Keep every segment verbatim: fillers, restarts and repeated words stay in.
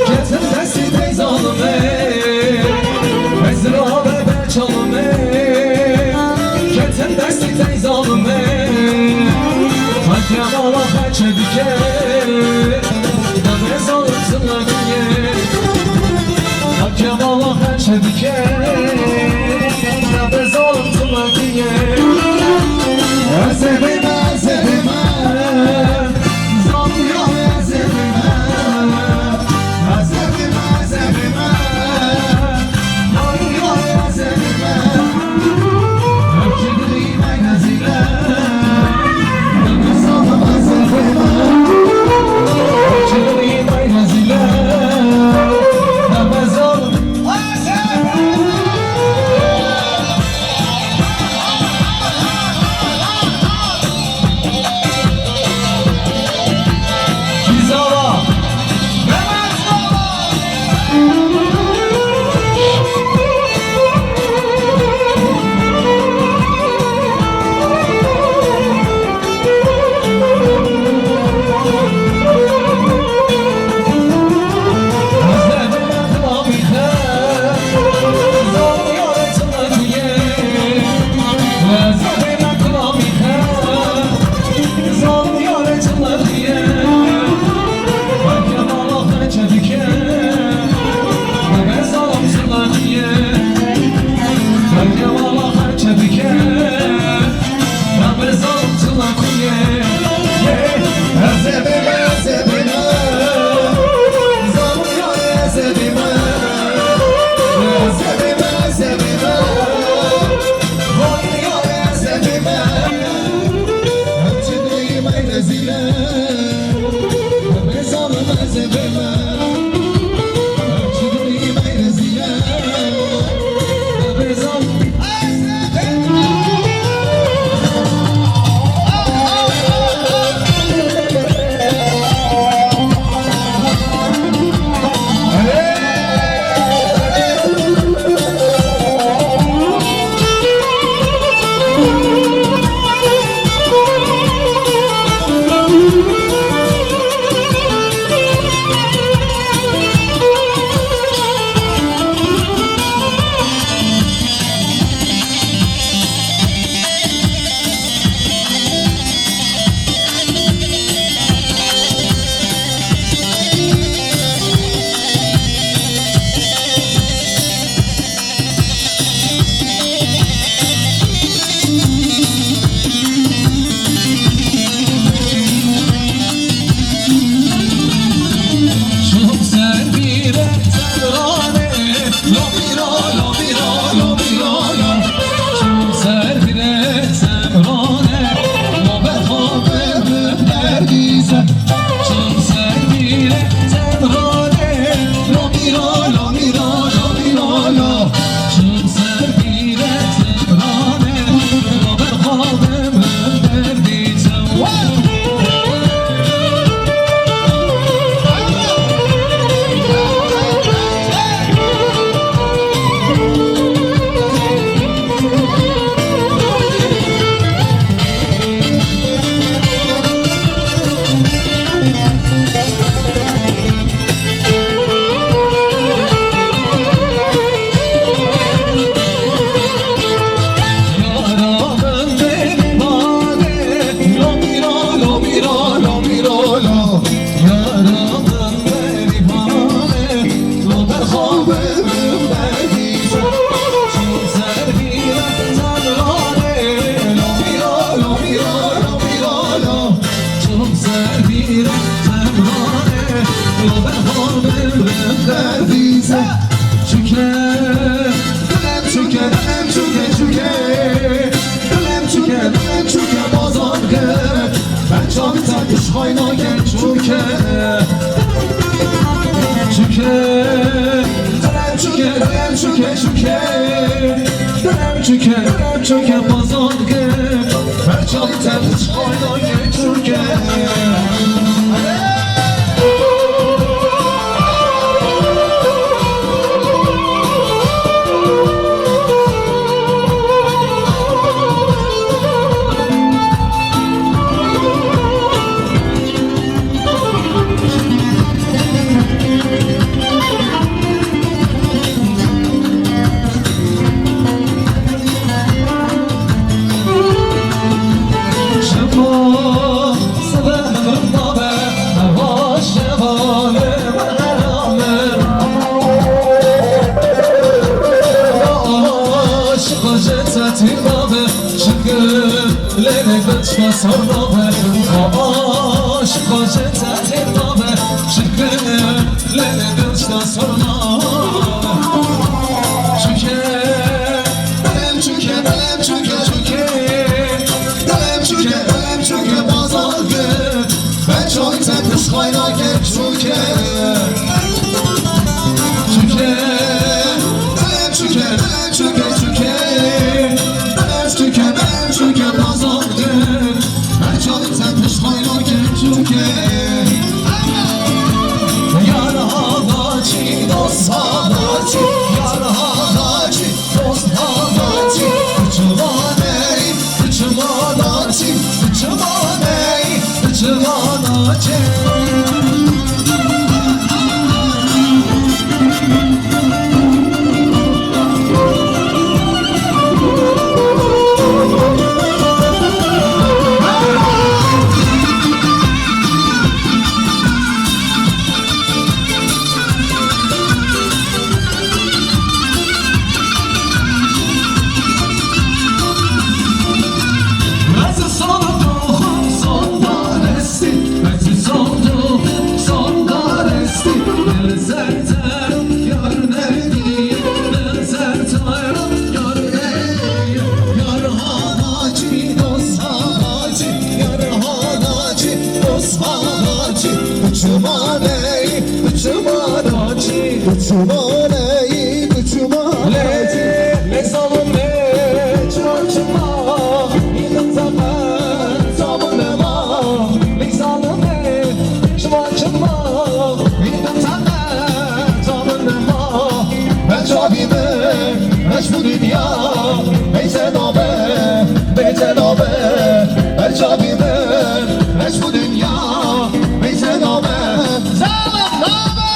Ketin destî tey zalimê, ez rabe ber çalimê. Ketin destî tey zalimê, Hak Kemala xeçe dike, deme zalim zilediye. Hak Kemala xeçe dike, deme zalim zilediye. Ez ê bême, ez ê bême. Çuke, çuke, çuke, çuke. Çuke, çuke, bazardı. Her çalı sen piştayla çuke. Yar hadaçi, dost hadaçi, yar hadaçi. Dost hadaçî, biçimaney, biçimanaçî, biçimaney, biçimanaçî. Çimaney, çimanacı, çimaney, çimanacı. Lê, lê zalim lê, çiman çiman, îdin teqe, tabun nema. Lê zalim lê, çiman çiman, îdin teqe, tabun nema. Eçabî min, eş bu dinya, beyte nabe, beyte nabe. Eçabî min, eş bu dinya, beyte nabe. Zalim nabe.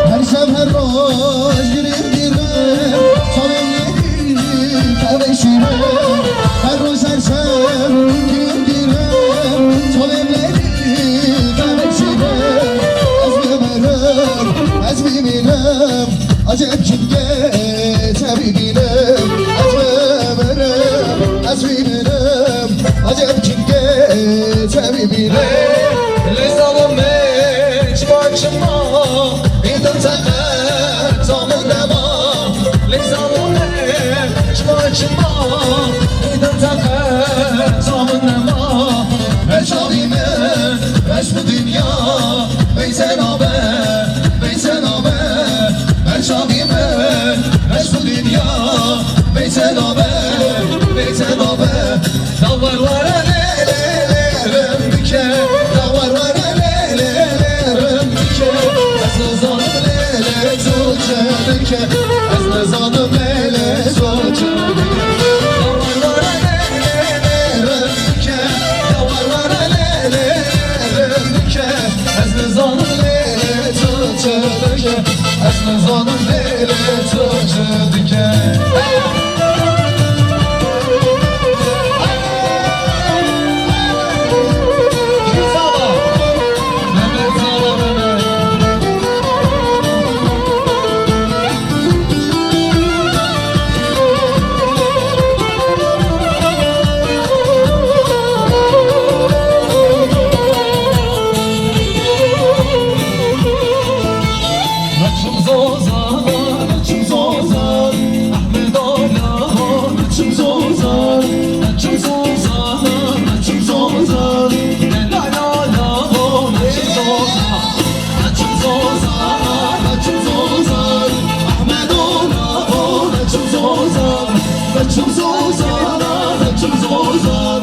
Her şev her roj girêv dîrim, çavê yekî qehwê şîrim. Her roj her şev girêv dîrim, çavê yekî qehwê şîrim. Ez bimirim, ez bimirim, acem çingê çavî bînim. Ez bimirim, ez bimirim, acem çingê çavî bînim. Lê zalim lê, çima çima, îdin teqe, tamam nema. Lê zalim lê, çima çima, îdin teqe, tamam nema. Eçabî min, eş bu dinya, beyte nabe, beyte nabe. Eçabî min, eş bu dinya, beyte nabe, beyte nabe. Dawar wara lê lê lê rim dike. Dawar wara lê lê lê rim dike. Ez nizanim lê lê tu çi dike. Ez nizanim lê lê tu çi dike. Dawar wara lê lê lê rim dike. Dawar wara lê lê lê rim dike. Ez nizanim lê lê tu çi dike. Ez nizanim lê lê tu çi dike. Naçim zozan, naçim zozan, Ahmet Ola, naçim zozan, naçim zozan, naçim zozan, la la la, naçim zozan, naçim zozan, naçim zozan, Ahmet Ola, naçim zozan, naçim zozan, naçim zozan.